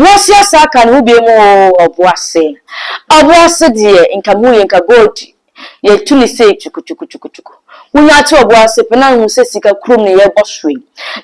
Ɔboase asa aka ne ho bio mu oo ɔboase. Ɔboase deɛ nka me hu yɛ nka gold yɛtu ne sei twukutukutukutuku. Wonya te ɔboase pɛ na wohu sɛ sika kurom na yɛbɔ so yi.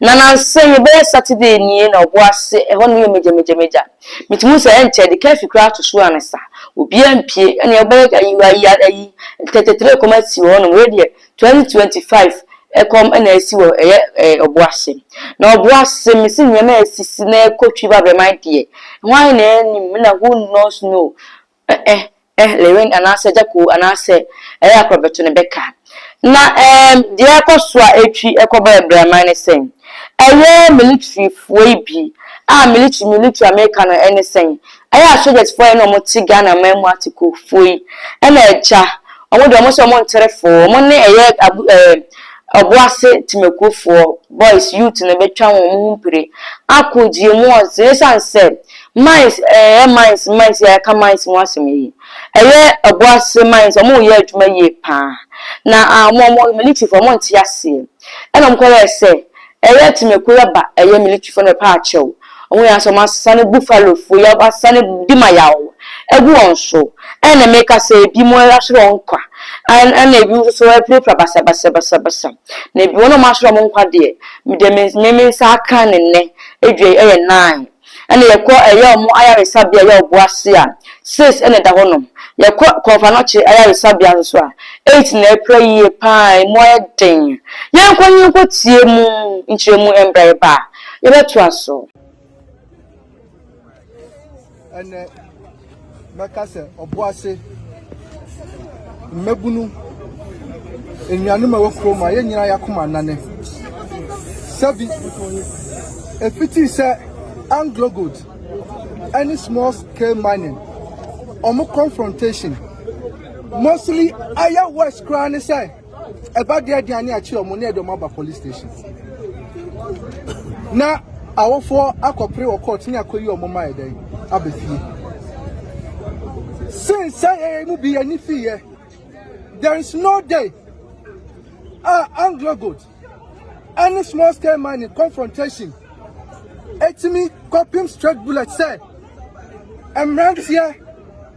Na nansa yi bɛyɛ Saturday nie na ɔboase ɛhɔ no yɛ magyamagyamagya. Metumi hu sɛ ɛnkyɛ de curfew koraa ato so ansa. Obiara mpue ɛnea wobɛyɛ ayi ayi ayi tɛtɛtrɛ kɔm asi wɔ hɔnom. Wei deɛ 2025 ɛkɔm na asi wɔ ɛyɛ ɛɛ ɔboase. Na ɔboase mesi nneɛma a esisi na ɛkɔ twi ba abɛman deɛ hwan na ɛnim na who knows no ɛ ɛ Lilwin anaasɛ Gyako anaasɛ ɛyɛ akorɔbɛto ne bɛka. Na ɛɛm deɛ ɛkɔ so a etwi ɛkɔ bɛyɛ brɛman ne sɛn ɛyɛ militaryfoɔ yi bi a military America no ɛne sɛn ɛyɛ asogyafoɔ yi na wɔn te Ghana man mu atekofoɔ yi ɛna ɛgya wɔn deɛ wɔn sɛ wɔn nterefoɔ wɔn ne ɛyɛ abu ɛɛ ɔboase temakuofoɔ boys youth na bɛtwa wɔn ho mpire akɔ die mu ɔdze esan sɛ mines ɛyɛ mines yɛ aka mines mu asɛm yi ɛyɛ ɔboase mines wɔn reyɛ adwuma yie paa na a wɔn militaryfoɔ wɔn nte aseɛ ɛna wɔn kɔyɛ sɛ ɛyɛ temakuo yɛ ba ɛyɛ militaryfoɔ na ɛpa akyɛw wɔn yɛ asɛ wɔn asane buffalo foɔ yɛ asane di ma yaw egu wɔn so ɛna meka sɛ ebi mo ahwere wɔn nkwa ɛna ebi nso so apirapira basabasabasabasa na ebi wɔn a wɔn ahwere wɔn nkwa deɛ mede me me nsa aka ne nnɛ edwa yi ɛyɛ nine ɛna yɛkɔ ɛyɛ wɔn ayaresabea ɛyɛ ɔboase a six ɛna ɛda hɔnom yɛkɔ Komfo Anokye ayaresabea nso a eight na ɛpira yie paa emu ayɛ den yɛnkɔ yɛnkɔ tie mu nkyerɛmu mbra yɛ ba yɛbɛtoa so. Ɛnɛ mɛka sɛ ɔboase mmabunu nnuanom a ɛwɔ kurom a yɛn nyinaa yɛakoma nane sɛbi efitii sɛ Anglo Gold ɛne small scale mining ɔmo confrontation mostly ayɛ worst koraa ne sɛ ɛba deɛ aduane akyi ɔmo ne ɛde ɔmo aba police station na awofoɔ akɔpere wɔ court ne akɔyi ɔmo ma yɛ dɛn aba fie since sɛ yɛyɛ mu bi yɛni fiyɛ. There is no day a Anglo Gold ɛne small scale mining confrontation etimi kɔpem straight bullet sɛ mmeranteɛ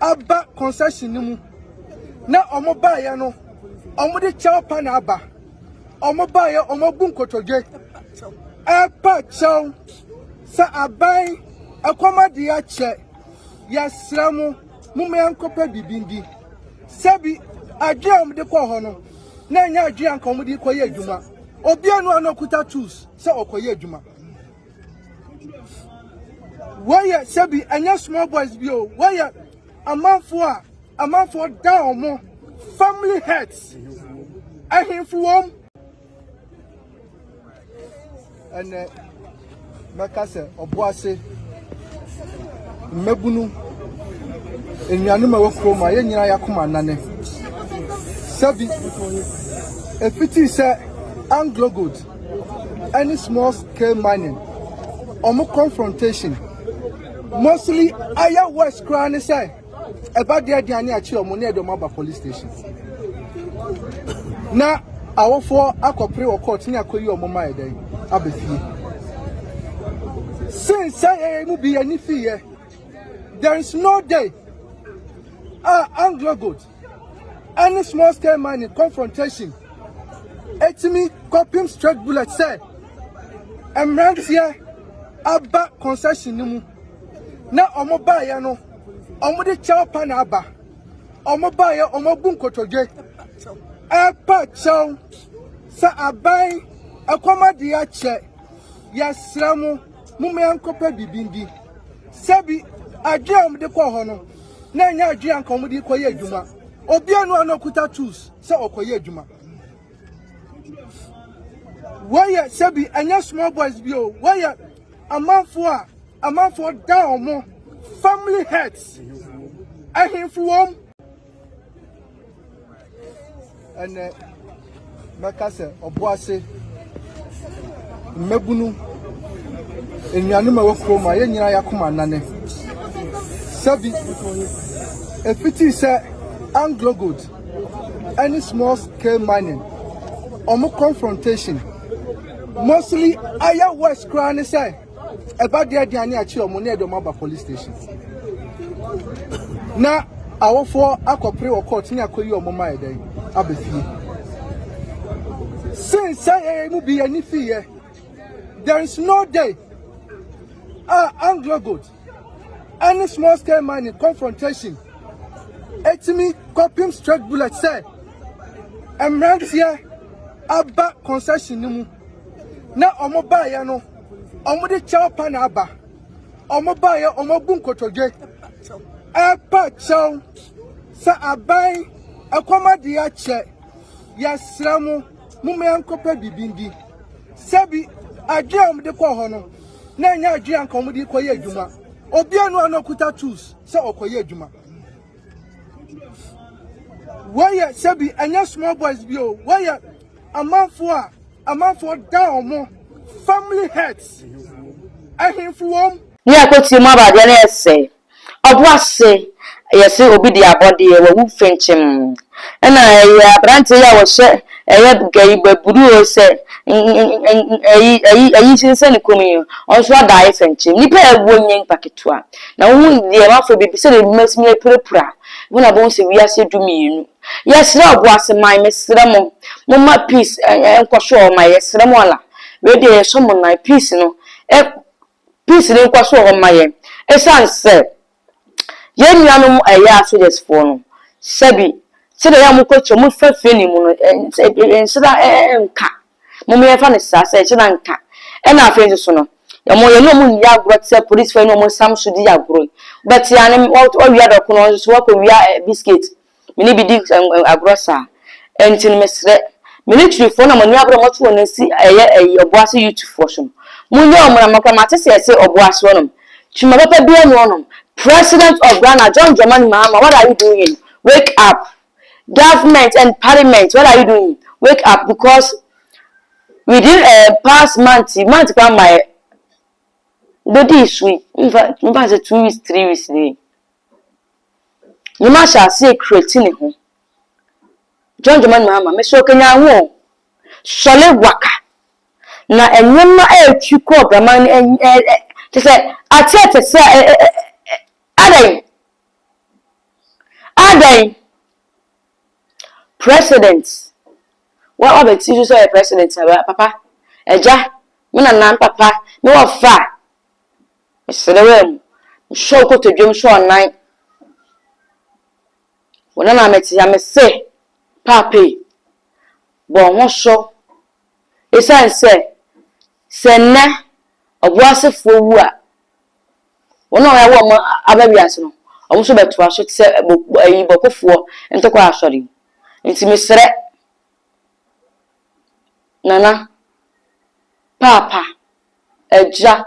aba concession no mu na ɔmo baayɛ no ɔmo de kyɛw pa na aba ɔmo baayɛ ɔmo bu nkotodwe ɛpa kyɛw sɛ aban ɛkɔm adeɛ akyɛ yɛsrɛ mo mo yɛnkɔpɛ biribi ndi sɛbi adwene a wɔde kɔɔ hɔ no na ɛnyɛ adwene a nka wɔde kɔyɛ adwuma obiara no a na ɔkuta tools sɛ ɔkɔyɛ adwuma wɔyɛ sɛbi ɛnyɛ small boys bi o wɔyɛ amanfoɔ a amanfoɔ da wɔn family heads ahemfo wɔm. Ɛnɛ mɛka sɛ ɔboase mmabunu nnuanom a ɛwɔ kurom a yɛn nyinaa yɛakoma nane sɛbi efitii sɛ Anglo Gold ɛne small scale mining ɔmo confrontation mostly ayɛ worst koraa ne sɛ ɛba deɛ aduane akyi ɔmo ne ɛde ɔmo aba police station na awofoɔ akɔpere wɔ court ne akɔyi ɔmo ma yɛ dɛn aba fie since sɛ yɛyɛ mu bi yɛni fiyɛ. There is no day a Anglo Gold ɛne small scale mining confrontation etimi kɔpem straight bullet sɛ mmeranteɛ aba concession no mu na ɔmo baayɛ no ɔmo de kyɛw pa na aba ɔmo baayɛ ɔmo bu nkotodwe ɛpa kyɛw sɛ aban ɛkɔm adeɛ akyɛ yɛsrɛ mo mo yɛnkɔpɛ biribi ndi sɛbi adwene a wɔde kɔɔ hɔ no na ɛnyɛ adwene a nka wɔde kɔyɛ adwuma obiara no a na ɔkuta tools sɛ ɔkɔyɛ adwuma wɔyɛ sɛbi ɛnyɛ small boys bi o wɔyɛ amanfoɔ a amanfoɔ da wɔn family heads ahemfo wɔm. Ɛnɛ mɛka sɛ ɔboase mmabunu nnuanom a ɛwɔ kurom a yɛn nyinaa yɛakoma nane sɛbi efitii sɛ Anglo Gold ɛne small scale mining ɔmo confrontation mostly ayɛ worst koraa ne sɛ Ɛba deɛ deɛ ne akyi wɔn ne ɛde wɔn aba police station. Na awofoɔ akɔpere wɔ court ne akɔyi wɔn ma ɛdɛn aba fie. Since sɛ yɛn mu bi yɛn ni fi yɛ, there is no day a Anglo Gold ɛne small scale mining confrontation etimi kɔpem straight bullet sɛ mmeranteɛ aba concession no mu na wɔn baeɛ no wɔn de kyɛw pa na aba wɔn baeɛ wɔn abu nkotodwe ɛpa kyɛw sɛ aban ɛkɔm adeɛ akyɛ yɛsrɛ mo mo mmea nkɔpɛ biribi ndi sɛbi adwene a wɔn de kɔɔ hɔ no na ɛnyɛ adwene a nka wɔn de kɔyɛ adwuma obiara no a na ɔkuta tools sɛ ɔkɔyɛ adwuma wɔyɛ sɛbi ɛnyɛ small boys bi o wɔyɛ amanfoɔ a amanfoɔ da wɔn family heads ahemfo wɔm. Ne akɔtie mu abadeɛ no yɛ sɛ Ɔboase yɛse obi de abɔdeɛ wawu fenkyem ɛna ɛyɛ abranteɛ yi a wɔhyɛ ɛyɛ gɛyi baburu o sɛ ɛyi ɛyi ɛyi sensɛn ne kɔn mu yi ɔno nso adae fenkyem nipa a ɛwuo nyɛ nipa ketewa na wohu deɛ mafo bi sɛdeɛ ebi matumi apirapira wo na bɛhu sɛ wiase 12 yɛsrɛ Ɔboase man mesrɛ mo momma peace nkɔ so wɔ hɔ ma yɛsrɛ mo ala wei deɛ yɛsɔ mo nan peace no Peace no nkɔ so wɔ hɔ mma yɛn. Esiane sɛ yɛn nuanom a ɛyɛ asogyasfoɔ no, sɛbi, sɛdeɛ ɛyɛ a wɔkɔ akyire, wɔfa training mu no, nhyira nka. Momma yɛmfa no saa sɛ nhyira nka. Ɛna afei nso so no, wɔn yɛne wɔn nni agorɔ te sɛ polisfoɔ ne wɔn sam so di agorɔ yi. Wobɛte ara ne wɔawia dɔkono, wɔn nso so wɔakɔwia biscuit. Me ne bi di agorɔ saa. Ɛnti no mesrɛ, military foɔ na mo ani abere a moatu wɔn asi ɛyɛ ɛyi Ɔboase youth foɔ so no, monyɛ wɔn na makora mate sɛ yɛse Ɔboase hɔ nom, twuma papa biara nni hɔ nom. President of Ghana John Dramani Mahama what are you doing? Wake up. Government and parliament what are you doing? Wake up because within a past month, month koraa mmaeɛ, wobɛdii so yi, mfa mfa sɛ 2 weeks 3 weeks nie. Nyema ahyɛ aseɛ create ne ho. John Dramani Mahama, mesrɛ wo kanyan ho o. Sɔle waka. Na nneɛma a ɛtwi kɔ ɔbraman no ɛ ɛ kyɛ sɛ ate ɛte sɛ ɛ ɛ ɛ adɛn? Adɛn? President, wa wabɛti so sɛ ɔyɛ president papa, agya, me nana, me papa, me wɔfa. Mesrɛ wo amu, mesɔ wo kotodwe mu sɛ ɔnan. Wo nana mete ha mese paapa yi, bɔ wo ho so. Esiane sɛ, sɛ nnɛ ɔboasefoɔ wu a, wɔn a wɔawo wɔn aba wiase no, wɔn nso bɛtoa so te sɛ ayi bɔkofoɔ ntɔkwa asɔre yi. Nti mesrɛ Nana, paapa. Agya,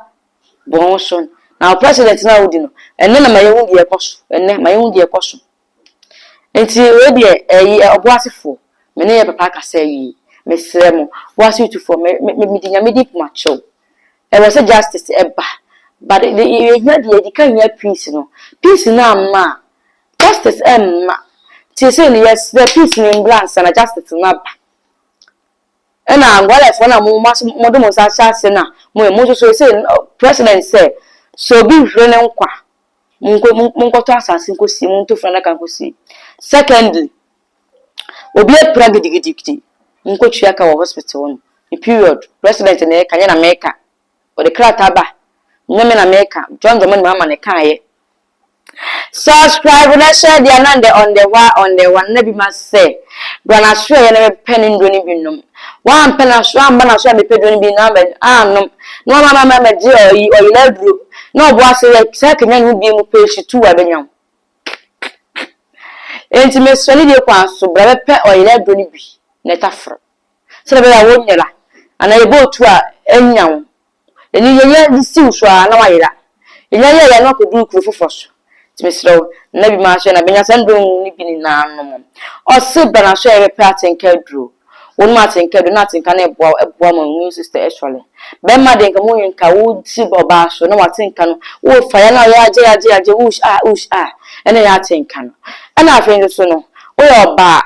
bɔ wo ho so. Na wo president no a wodi no, ɛnnɛ na ma yɛhu deɛ ɛkɔ so. Ɛnnɛ, ma yɛhu deɛ ɛkɔ so. Nti wei deɛ, ɛyi, ɔboasefoɔ, me ne yɛ papa akasa awie. Mesrɛ mo, Boase Youthfoɔ, me, me, mede Nyame din poma kyɛw. Ɛwɔ sɛ justice ɛba. But yɛhia deɛ, yɛdi kan hia peace no. Peace no amma a, justice ɛmma. Nti seesei no, yɛsrɛ peace no mbra ansa na justice no aba. Ɛna Angola foɔ no a mo mo de mo nsa ahyɛ ase no a mo yɛ mo nso so sei president sɛ sɛ obi hwere ne nkwa mo nkɔ mo nkɔtɔ asase nkɔsie mo nto funu adaka nkɔsie secondly obi apira gidigidigidi mo nkɔtua ka wɔ hospital hɔ no ne period president na ɛka nyɛ na meka ɔde krataa ba nyɛ me na meka John Dramani Mahama na ɛkaeɛ. Subscribe na hyɛ deɛ na ndɛ on the wa on the wa na bi ma sɛ bra na so ɛyɛ na mepɛ ne nduro no bi nom wampɛ na so amba na so a mepɛ duro no bi na abɛ anom na wama ma ma gye ɔyi ɔyela aduro na ɔbo ase yɛ sɛ kenya ne ho bi mu page 2 a bɛnya wo enti mesrɛ ne deɛ kwan so bra bɛpɛ ɔyela aduro no bi na ɛtaforo sɛdeɛ ɛbɛyɛ a wonyera anaa yɛbɔ otu a ɛnya wo Ɛno yɛnya de siw so ara na wayera. Yɛnya yɛeɛ a na wakɔduru kuro foforɔ so. Nti mesrɛ wo, nna bi maa so yɛ na bɛnya saa nnuro no bi nyinaa nom. Ɔse bra na so yɛ bɛpɛ atenka aduro. Wonom atenka aduro na atenka no ɛboa wo, ɛboa ma immune system ɛsɔre. Bɛrima deɛ nka mo nka wo si ɔbaa so na watenka no, wo fa ya na ɔyɛ agye agye agye wush ah wush ah ɛna ɛyɛ atenka no. Ɛna afei nso so no, woyɛ ɔbaa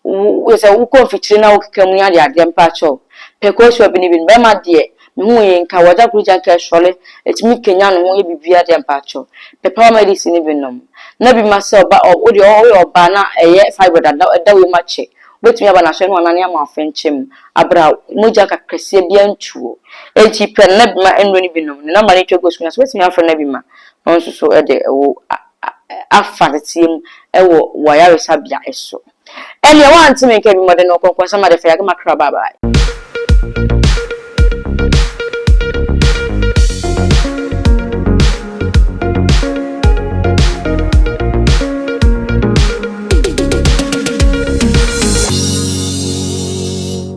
Wo sɛ wokɔ mfikyire na wokeka mu ne adeadeɛ mpakyɛw pɛ kosua bi ne bi no bɛrima deɛ Mehu yɛ nka wagya koro gya nka ɛsɔre ɛtumi kenya ne ho yɛ biribiara deɛ mpakyɛw pɛ power medicine no bi nom na bi ma sɛ ɔba ɔ wodeɛ ɔyɛ ɔbaa na ɛyɛ fibroid ada ɛda wei mu akyɛ wobɛtumi aba n'asɔre no anane ama afɛnkyɛm abra mogya kakɛseɛ bi antuo enti pɛ na bi ma nnuro no bi nom ne namba no twa gu so na so wobɛtumi afrɛ na bi ma na ɔno nso so ɛde ɛwo afa teteɛ mu ɛwɔ wɔ ayaresabea ɛso. Ɛneɛ woante me nka bi mmɔden no kɔnkɔnsɛm adefɛ yɛagema kra. Bye bye.